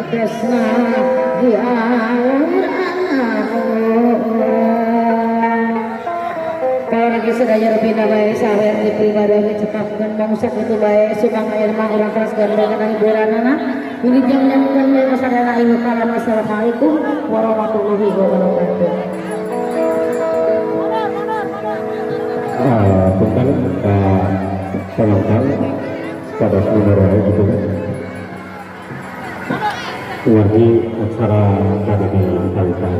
Kresna di kalau lagi sedaya rupina bae sawer di pribadi cekapkeun mangsa kitu bae subang air mah urang keras gandengan hiburanana ini jam jam jam masadana ieu kalam. Assalamualaikum warahmatullahi wabarakatuh. Punten penonton pada seluruh gitu kan wargi acara kali di kawitan.